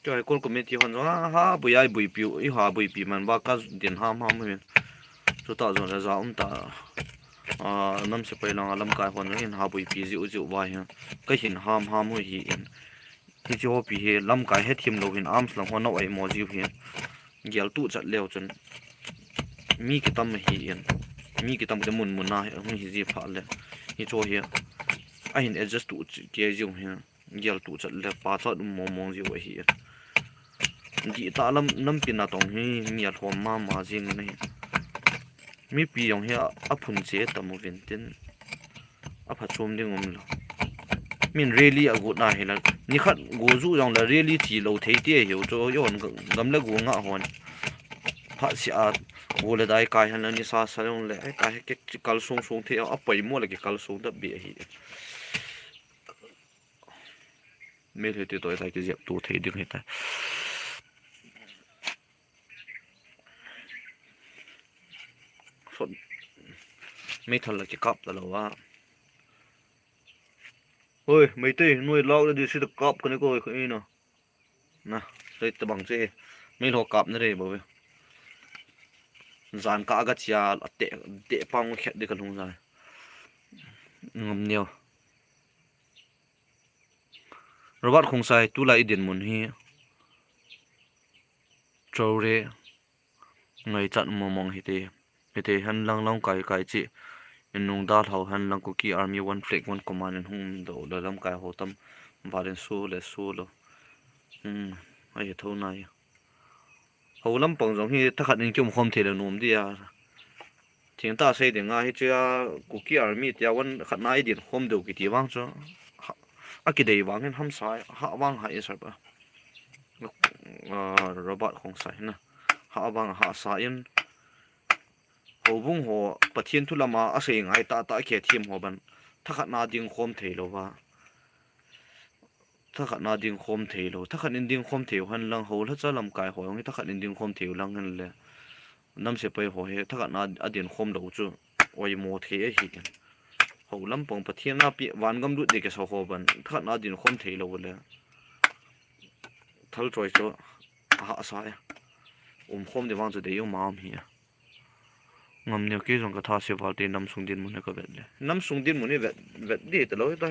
Choi, Kol committee hon jong, ha, ha, bui ai, bui piu, i ha, bui pi man, ba ka din ham, ham, hin. Chuta jong le ja um ta, a, nam sepai langa lamkai hon jong hin ha, bui pi jiu, jiu, vai hin. Ka hin ham, ham, hui hi in. Hiche hopi hi lamkai hethem lou hin arms lang ho nau ai mo jiu hi. Gel tu chat leu chun. Mi kitam hi in. Mi kitam kiti mun mun a hung hi ji pha le. Hicho hi. A hin adjust tu chi, kei jiu hi. Gel tu chat le pa chat um mong mong jiu hi in. Dihtah lam, lampi na tong hi mi a lhom ma ma jing in hi. Mipi jong hi a, aphun che tam uvin tin. Aphachom ding umlou. Min rally agot na hi la. Nikhat go ju jong la rally chi lou thei ti ahiu chu. Jon gam le go nga hon. Phat sia go le dai kai hen la nisa sa jong le. Ai kai he kikal song song thei a poimo le kikal song da be ahi. Mel he ti toi ta kijep tu thei ding hi ta. Sot. Meithal la kikap ta lou a. Hoi, Meitei, noi lak le di si ta kap kani ko ina. Na, sei ta bang che. Mei lo kap na re bo ve. Jan ka aga chia a te, te pang khet di ka lung jai. Ngam neo. Robert Khongsai, tulai i dinmun hi. Chore. Ngaichat mong mong hite. Hite hen lang lamkai kai chi. In nung dalhau hen lang Kuki Army one flag one command in hung do le lamkai ho tam. Valen su le su lo. Hmm, ai tho nai. Ho lampang jong hi thakhat in kium khom thei le nom dia. Thingta sei ding a hi chu a Kuki Army tia one khat na i din khom deu kiti vang chu. Ha, a kidei vang hin hamsa, ha vang ha i sar ba. Ah, Robert Khongsai na. Ha vang ha sa in. Houbung ho Pathian thu lama a sei ngai ta ta khe thiam ho ban. Thakhat na ding khom thei lo va. Thakhat na ding khom thei lo. Thakhat in ding khom thei hen lang ho la cha lamkai ho jong hi thakhat in ding khom thei lang hen le. Nam sepai ho hi thakhat na a din khom lo chu. Oi mo thei ahi. Ho lampang Pathian na pi van gam lut de ke so ho ban. Thakhat na din khom thei lo le. Thal choi chu a ha sa e. Um khom de vang chu dei um am hi. Ngam neo kei jong ka tha se val te nam sung dinmun hi ka vet le. Nam sung dinmun hi vet, vet di ta lo hi ta.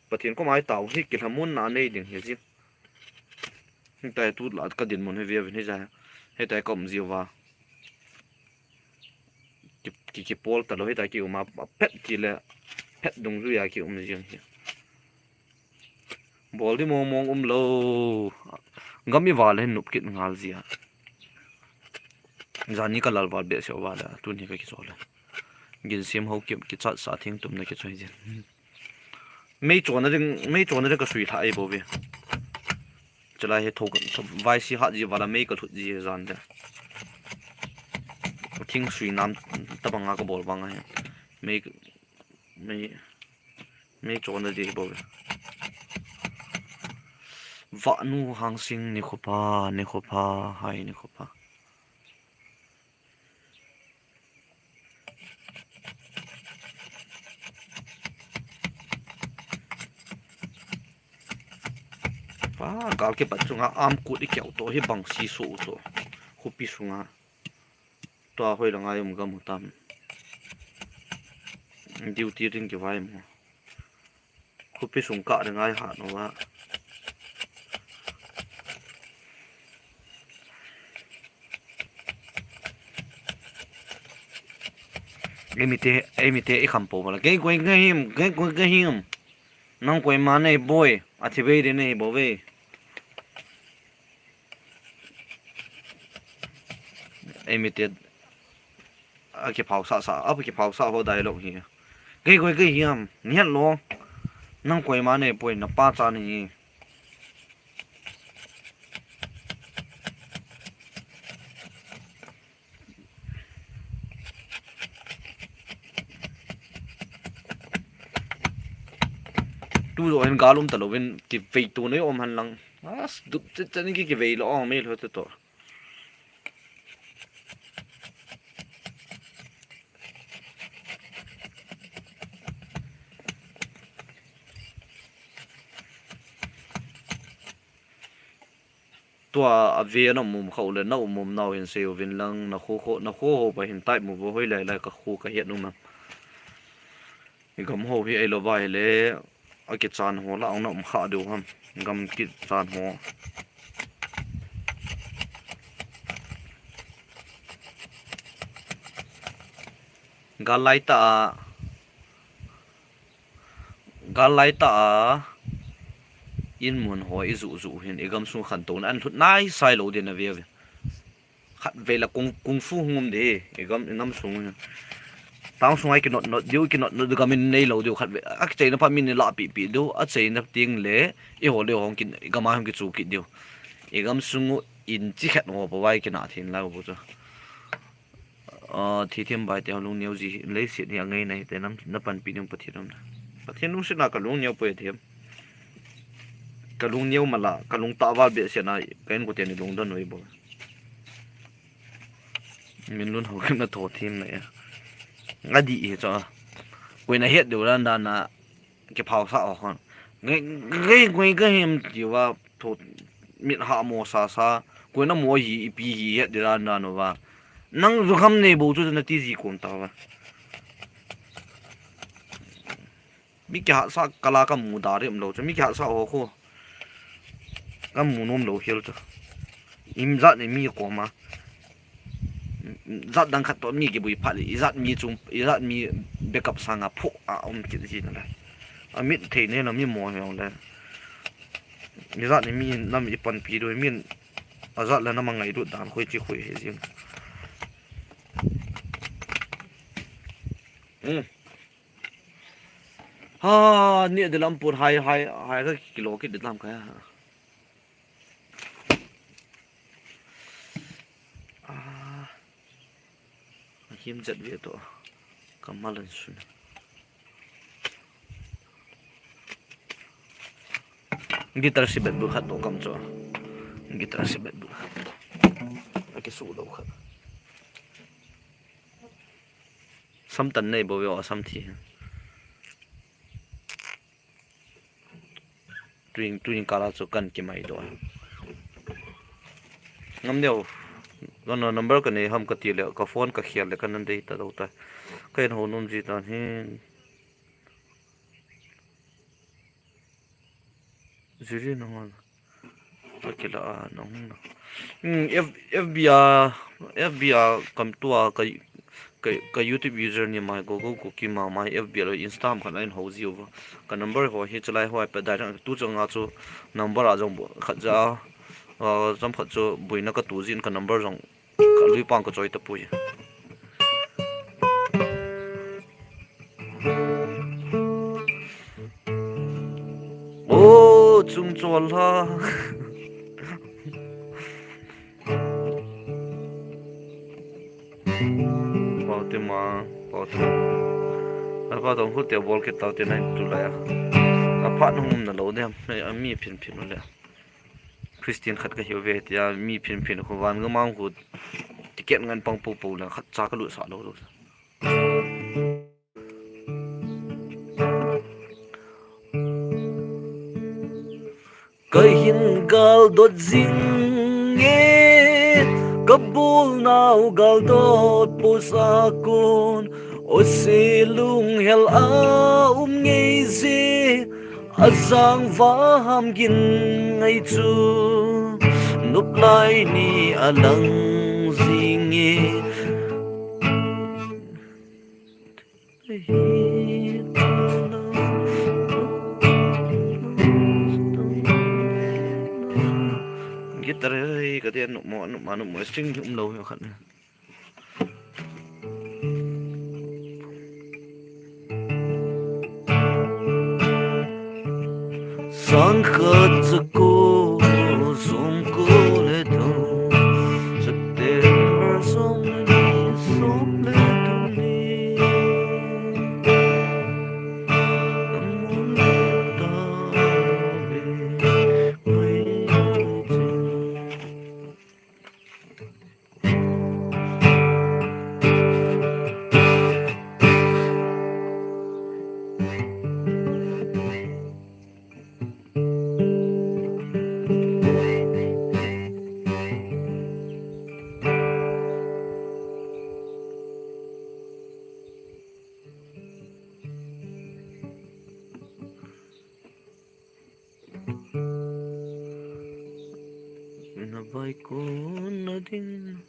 Pathian ko mai tau hi kilhamun na nei ding hi ji. Hi ta tu la ka dinmun hi ve ve ni ja. Hi ta ka um ji va. Ki, ki, ki pol ta lo hi ta ki um a pet ki le. Pet dung ju ya ki um ji hi. Bol di mong mong um lo. Gam i val hin nup kit ngal jia. Jani ka lal val be se val a, tuni ka kichol le. Gin sim ho ki, kichat sa thing tum na kichoi jin. Mei chona ding, mei chona ding ka sui lha ai bo ve. Chalai he tho, tho, vai si hat ji vala mei ka lhut ji jan de. Thing sui nam tabang a ka bol bang a he. Mei, mei. Mei chona di bou. Vahnu Hangsing nikho pha, nikho pha, hai nikho pha. Pa, gal kipat chunga arm kut i keu to hi bang si so to. Khupi sunga. Tua hoi la ngai um gam u tam. Duty ring kivai mo. Khupi sung ka ring ai ha no wa. Ei mite, ei mite i kham po bala. Kei koi ka him, kei koi ka him. Nang koi ma nei boi, a thi vei de nei bo vei. Ei mite a kiphau sa sa, a kiphau sa ho dialogue hi. Kei koi kei hiam, ni het lo. Nang koi ma nei boi, na pa cha ni. Tu jo hin gal um ta lo vin kivei tu nei um han lang. As, dup chet chet in ki, kivei lo ong mei lo te to. Tua a ve na um um khau le na um um nau hin sei uvin lang na kho kho, na kho ho pa hin tai mu vo hoi lai lai ka kho ka hiat nung na. I gam ho hi ei lo vai le, a kichan ho la ong na um kha deu ham. Gam kichan ho. Gal lai ta a, gal lai ta a, in mun ho i ju ju hin, i gam sung khantouna an lhut nai sai lo din a ve ve. Khatvei la kung, kung fu hung um ding, i gam, i nam sung. Town sung a i kinot not diu, i kinot not diu, gam in nei lou diu, khatvei. A kicheina phat min i lahpeh peh diu, a cheina teng le, i ho le hung kin, i gam a hung kichu kit diu. I gam sung u in chi khat ho pa vai kinah thei lai u chu. Ah, thi thim bai te ho lungneo ji, leiset hi a ngai nai te nam, na panpi ding Pathen um. Pathen lungset na ka lungneo poi thim. Ka lungneo mala, ka lungtah val behseh na, ka inkote ni lungdon u ahi bou. Min lun ho kin na tho thim na e. Adih hi chu. Koina het diu dan dan a, kiphaosah ho khon. Ngai, ngai, ngai, ngai hem ti uva, tho, mit ha mo sa sa. Koina mo hi, ipi hi het diu dan dan uva. Nang ju kham nei bou chu na ti ji kon ta uva. Mi kihatsah kala ka mu da rem lou chu, mi kihatsah ho khu ka mu nom lou hel chu. Ijat ni mi koma. Jat dang khat toh mi kibui phat le, ijat mi chung, ijat mi backup sanga phoh a um kit ji na le. A mit thei ne na mi mo hiong le. Ijat ni mi nam i panpi diu, min a jat le nam a ngailut dan khoi chi khoi he jing. Hmm. Ha, ni de lam pur hai, hai, hai ka kilo kit de lam ka ya. Ah. Him jat ve to. Kamal an sun. Guitar si bet bu khat to kam cho. Guitar si bet bu khat. Aki su lo khat. Sam tan nei bou ve o, sam thi. Tuin, tuin kala chu kan kimai doh. Ngam deu. Gana number ka nei ham ka ti le, ka phone ka khel le, ka nan dei ta dou ta. Ka in ho nom ji tan hin. Jiri na ngon. Ka kila a nong na. Hmm, F, F B a, F B a kam tua ka, ka, ka YouTube username a Google Cookie ma, ma F B a lo Insta ma khat a in ho ji uva. Ka number ho hi chalai ho a pe direct tu chang a chu number a jong bu khat ja, ah, jam khat chu buina ka tu jin ka number jong ka lui pang ka choi ta pui. O, chung chol ha. Pau te ma, pau te. A pa tong khu te bol ke tau te nai tu la ya. A phat hung um na lo de, a mi phin phin le. Christian khat ka hiu ve tia mi phin phin khu van ga mang khu ticket ngan pang pu pu le khat cha ka lut sa lo lo. Ka hin gal dot jing e, ka bul nau gal dot pu sa kun, o se lung hel a um ngei je. A jang va ham gin ngai chu, nup lai ni a lang jing e. Guitar hi ka dia nup mo, nup ma, nup mo, string um lo hi khat. Sangkhat, jako, somko le thum, September som le ni, som le thum ni. Amun ta ve, mai chin. Na vai kon na ding.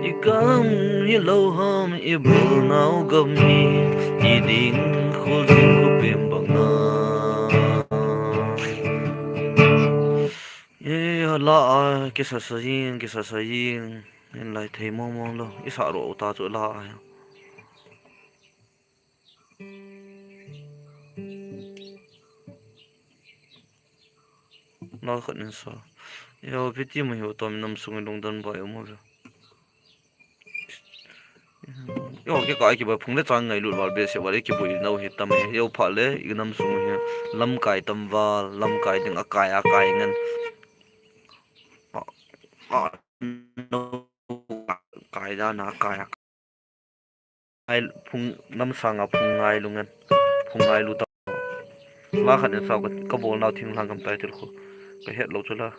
I gam hi lo ham, i bul nau gam hi. Ti ding khul ding khu pem bang na. Ye, la a, kisa sa yin, kisa sa yin. Yin lai thei mong mong lo. Isa ro ta chu la a. Na khat nin sa. Yo, piti mo hiu tom nam sung lung dan bai mo. Yo, ke kai ki ba phung le chang ngai lut val be se val ki bui nau hi tam he. Yo, pha le i nam sung hi lam kai tam val, lam kai ding a kai a kai ngan. A, a, no, kai da na kai a. Ai, phung nam sanga phung ngai lu ngan. Phung ngai lu ta. La khat in sao ka, ka bol nau thing lang gam tai til khu. Ka het lo chu la.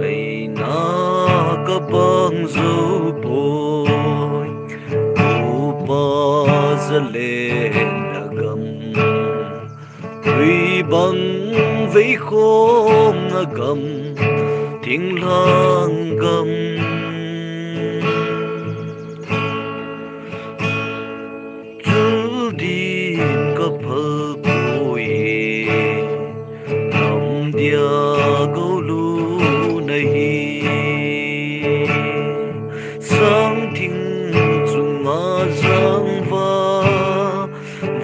Eina ka bang zo poi, upa zalen a gam, tui bang vei khong a gam, thinglang gam. Chul din ka phal poi, nam dia go lu na hi. Sang thing chunga zang va,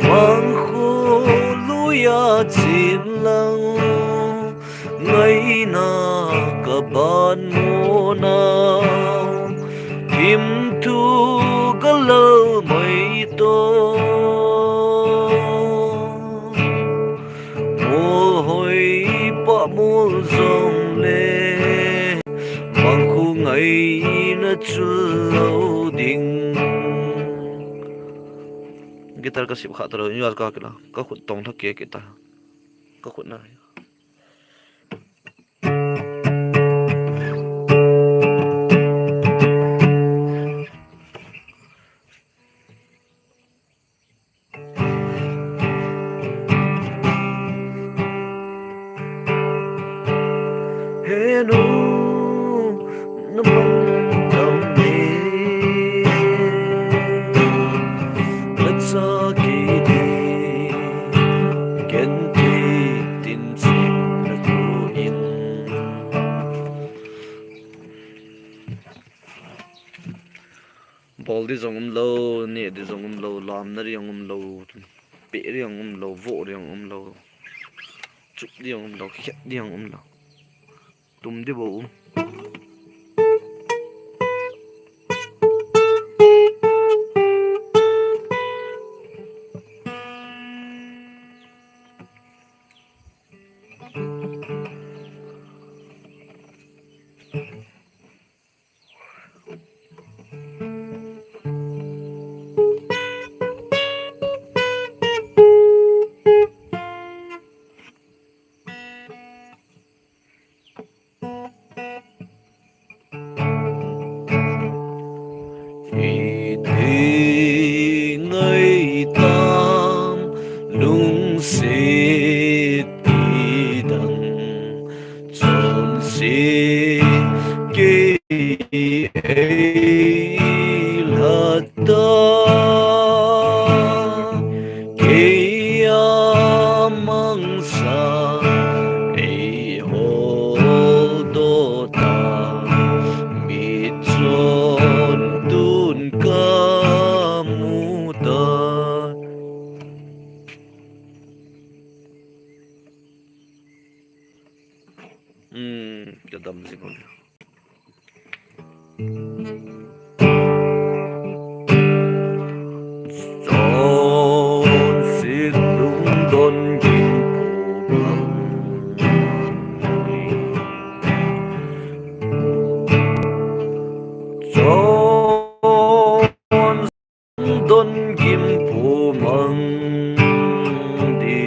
vang khu lu ya chin lang. Ngaina ka ban mo nau, thim thu ka lal mai to. Mol hoi pa mol zong le, mang khu ngaina chu lo ding. Guitar ka sip kha ta lo, ni ka kila, ka khut tong thak ke kita. Ka khut na. Henu, na man tam ne, na sa ki di, ken ti tin sin na tu in. Bol di jong um lo, ne di jong um lo, lam na di jong um lo, pe di jong um lo, vo di jong um lo, chup di jong um lo, khet di jong um lo. Tum di bo um. Iti ngai tam lungsit kidang chonse kei ei lhata. Kei a mangsa ei holdoh ta, mitchon tun ka mu ta. Hmm, ka dam jing. Chonset lungdon gimpu bang. Chonset lungdon gimpu mang di.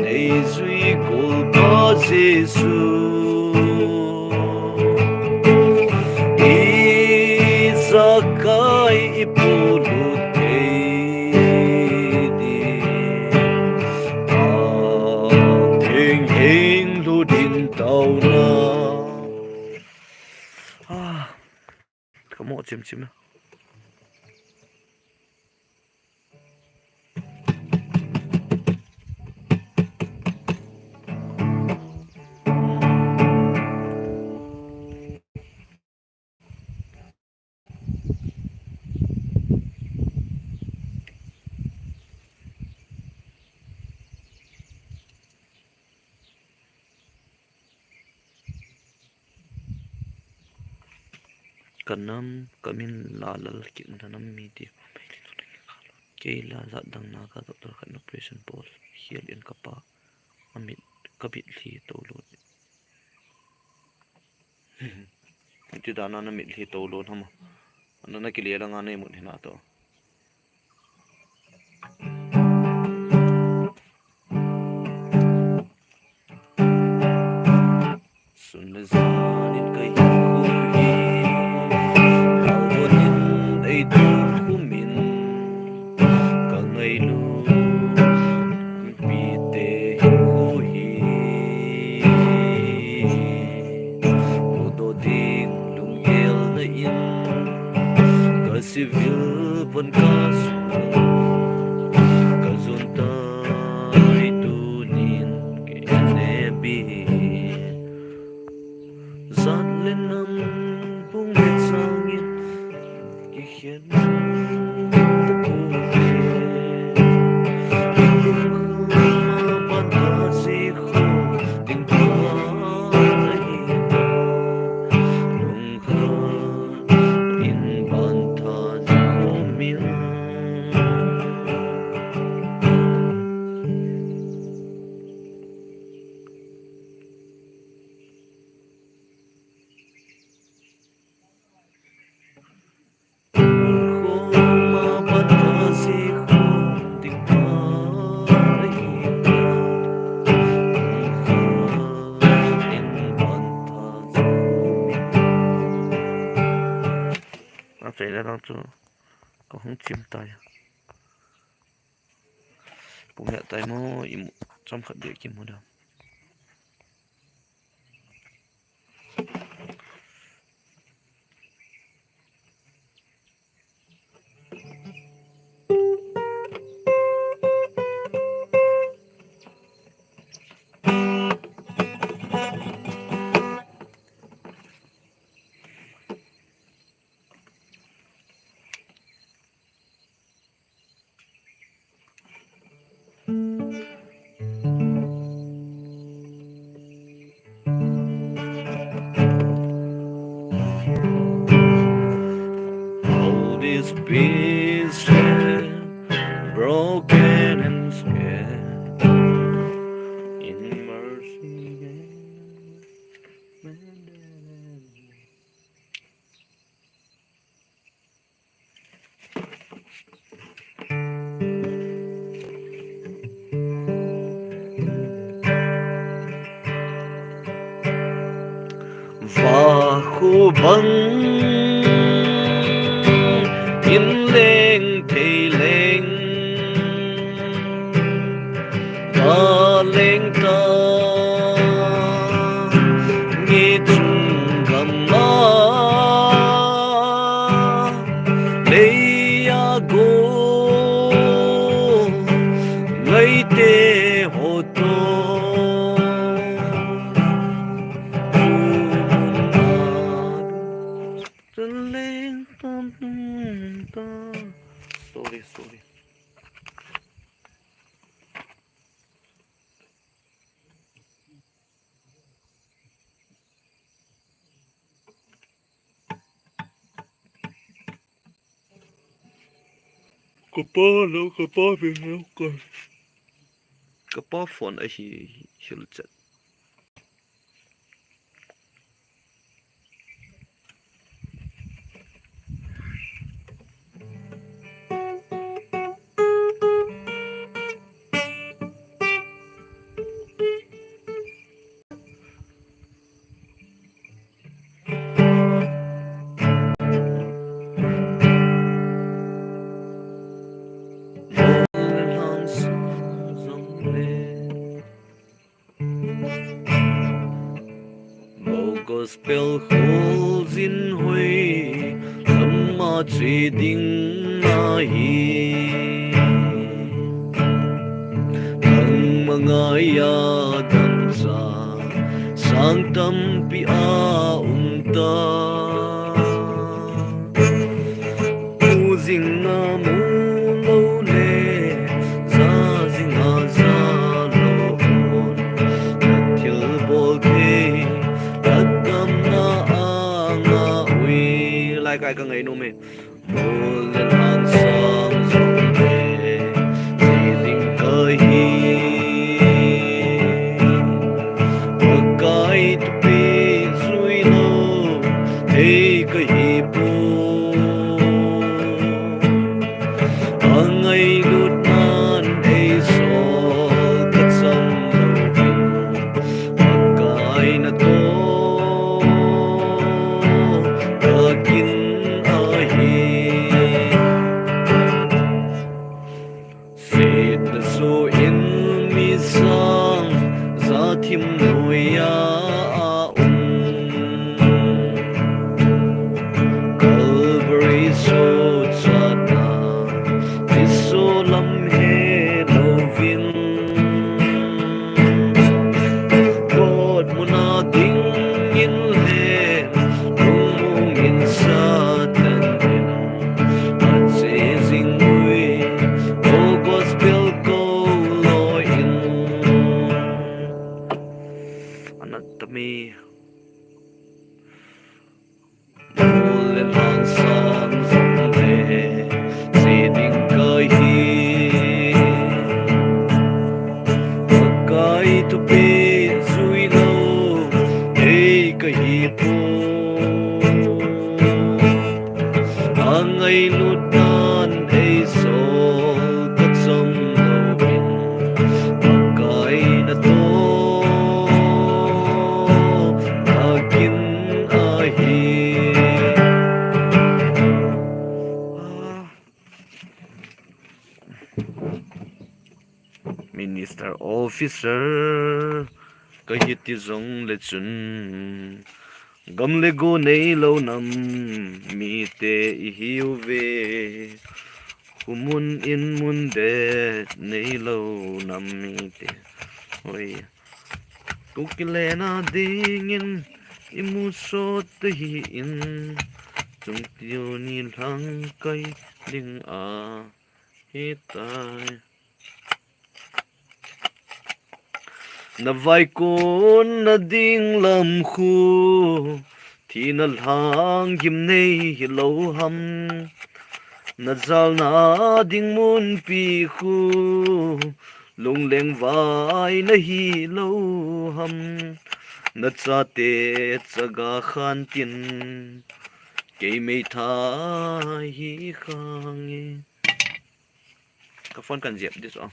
Nei jui kolpa Jesu. Tauna. Ah, kamo chim chim. Kanam, kamin la lal kit na nam mi ti. Kei la jat dang na ka doctor khat na operation bol. Hial in kapa. Amit, kabit li to lo. Iti dana na mitlhi to lo nama. Ana na kile la nga na imut hina to. Sun le janin ka hinkho hi, lalvonin ei tu khumin, ka ngailut pite hinkho hi, mudoh ding lunggel na in, ka civil von ka sun, ka zon tai tunin ka nebi. Zat le nam pung le changin kikhen. Achaina lang chu ka hung chim tai. Pung hea tai mo, imu chomkhat beh kimu da. All this peace, broken and scared, in mercy. Vakhu bang in leng thei leng, ta leng ta nge chung gam a lei a go ngai te ho to. Sorry, sorry. Kapa lo, kapa bing lo ka. Kapa phone ahi hil chat. Gospel khuljin hoi lama che ding ahi. Nangma ngaiya dangchah sang tampi aum ta. Mu jing a mu lou le, ja jing a ja lou hon, na thilbol thei, na damna anga ui. Lai kai ka ngainom e. Mol le lhang sang jong le, che ding kahi. Pakai thupi jui lou thei kahi poi. Angailut nan eisol kachang louvin, Pakai natoh kakin ahi. Sitna soh in mi sang ja thim noiya aum. Calvary soh chatna, i soh lam he louvin. God muna ding in le, lungmong in Satan in, ache jing ui, o gospel kou loi in. Anatami. Mol le lhang sang jong le, che ding kahi. Pakai thupi jui lou thei kahi poi. Angailut nan eisol kachang louvin, Pakai natoh kakin ahi. Minister officer kahi ti jong le chun, gam le go neilou nam mite ihiuve. Khumun in mun det neilou nam mite. Oi. Kuki le na dingin imu sot ahi in, chungtiu ni lhang kai ding ahitai. Na vaikon na ding lam khu, thina lhang gimnei hilou ham. Na jalna ding munpi khu, lungleng vai na hilou ham. Na chate chaga khan tin, kei meithai hi khang e. Ka phone kan jep dis o.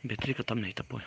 Battery ka tam nei tapoi.